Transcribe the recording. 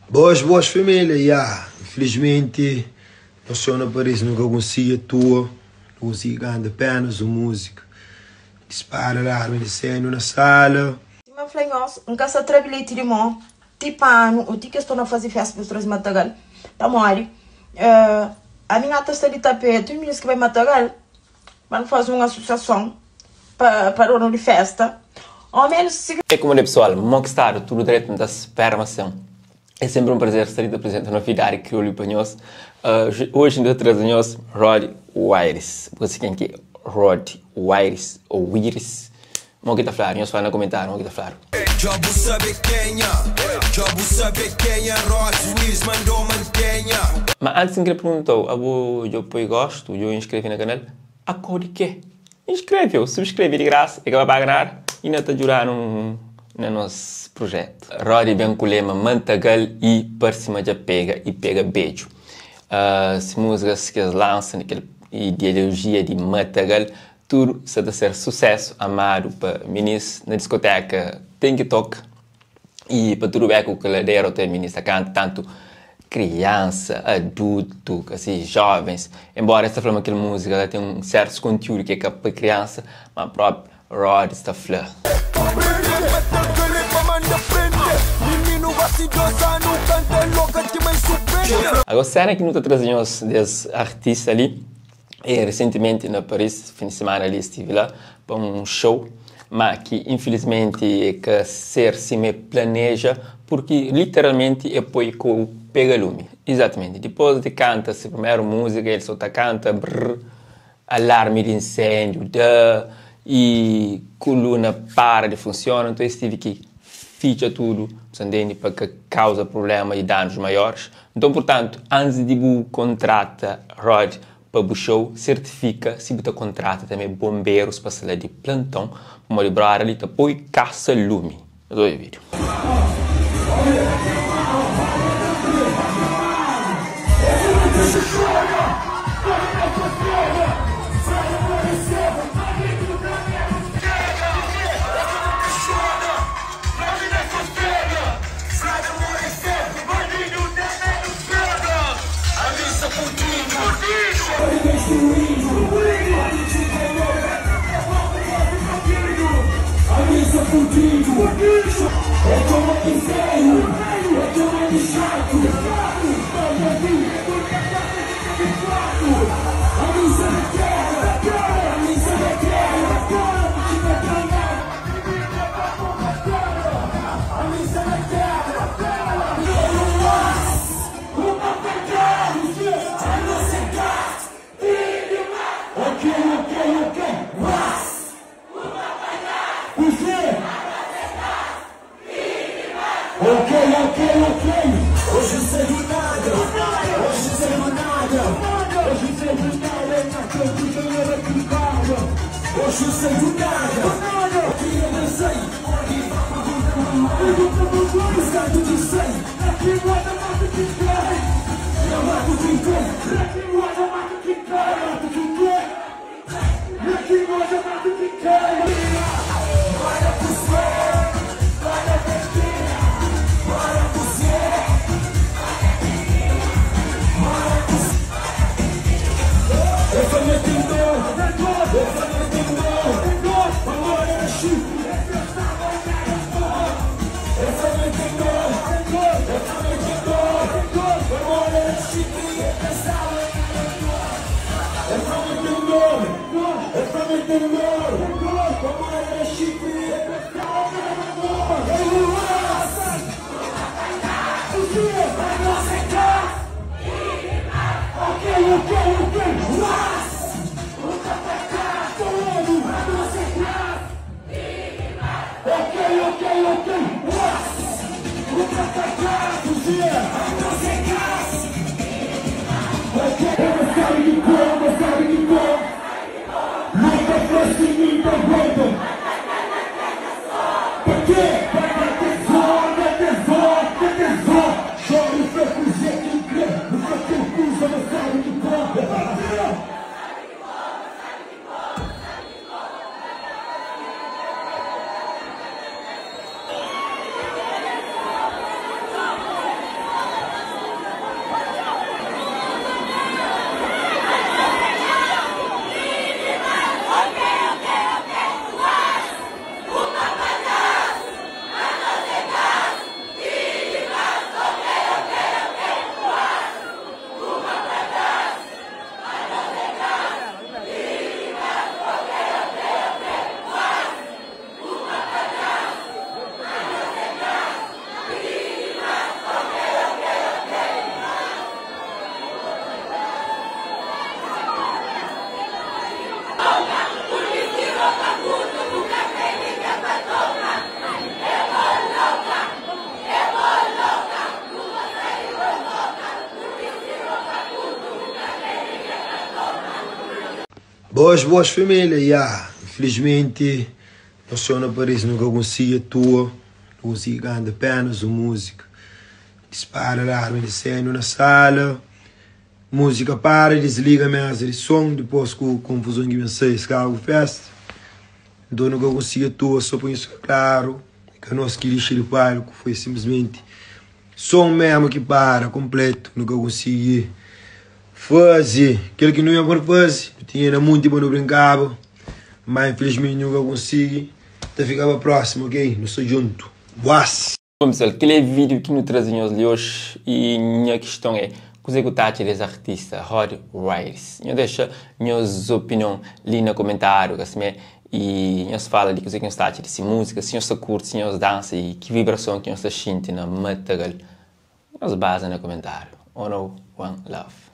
Boas boas família, ya, infelizmenti nos show na Paris nu ka konsigi atua, nu konsigi kanta apenas un múzika, dispara alarmi di senu na sala. Sima N fla nhos, N ka sa tra bilheti di mô ti panu ô ti ki es torna faze festa pa es traze Matagal. Pamodi, ami N ata sta di tapetu i minus ki bai Matagal, pa nu faze un asosiason pa pa donu di festa. Ô menus si. E kuma de pessoal, mo ki stadu? Tudu dretu? N ta spera ma sin. É senpri un prazer sta li ta aprizenta novidadi kriolu pa nhos. Oji N ta traze nhos Rod Wires. Bu ka sabe ken ki é Rod Wires ou Wires? Mo ki ta fladu? Nhos fla na komentariu mo ki ta fladu. Dja bu sabe kenha, dja bu sabe kenha Rod Wires mandou mantenha. Ma antis N kre perguntau, abo djo poi gostu, djo inskreve na kanal? Ako di ke? Inskreve ou subskreve di grasa, e ka ba paga nada i na ta djudanu na nos projetu. Rodi ben ku lema Mantagal i parsi ma dja pega i pega bedju. Si musikas ki es lansa na kel ideologia di Matagal tudu sa ta ser susesu amadu pa minis na diskoteka ten ki toka. I pa tudu beku ku ladera otu minis ta kanta tantu kriansa, adultu, asi jovens. Enbora es ta fla ma kel múzika la ten un sertus kontiúdu ki é ka pa kriansa, ma propi Rod sta fla. Agora sena ki nu ta traze nhos des artista li E resentimenti na Paris, fin di simana li stive la pa un show, ma ki infilismenti e ka ser sima e planeja purki literalmenti e poi ku pega lumi. Izatamenti, dipos di kanta se primeru muzika el so ta kanta brrr, alarmi di insendiu da i kuluna para di funsiona, nton es tive ki fitxa tudu, sa ntende, pa ka kauza prublema i danus maioris. Nton purtantu, antis di bu kontrata Rod pa bu show, sertifika si bu ta kontrata tanbe bonberus pa sta la di planton, pamodi brother li ta poi kasa lumi. Nhos obi video. Boas, boas família, ya. Infelizmente, nos show na Paris nunca consegui atua, não consegui canta apenas uma música. Dispara alarme de cena na sala, música para, desliga a mesa de som, depois com confusão que vem sair, escava festa. Então nunca consegui atuar, só por isso claro, que nós que lixo de palco foi simplesmente som mesmo que para, completo, nunca consegui fazer aquilo que não ia por fazer, tinha muito bom não brincava, mas infelizmente nunca consegui. Então ficava próximo, ok? Nós estamos junto. Boas! Bom pessoal, aquele é vídeo que nos trazemos de hoje e minha questão é kuzê ki ta atxa des artista Rod Wise? Nhos dexa nhos opinião ali na comentário, assim, e nhos fala de kuzê ki nhos ta atxa desse música, se nhos ta curte, se nhos dança e que vibração que nhos ta sente na Matagal. Nhos baza na comentário. Ono, one love.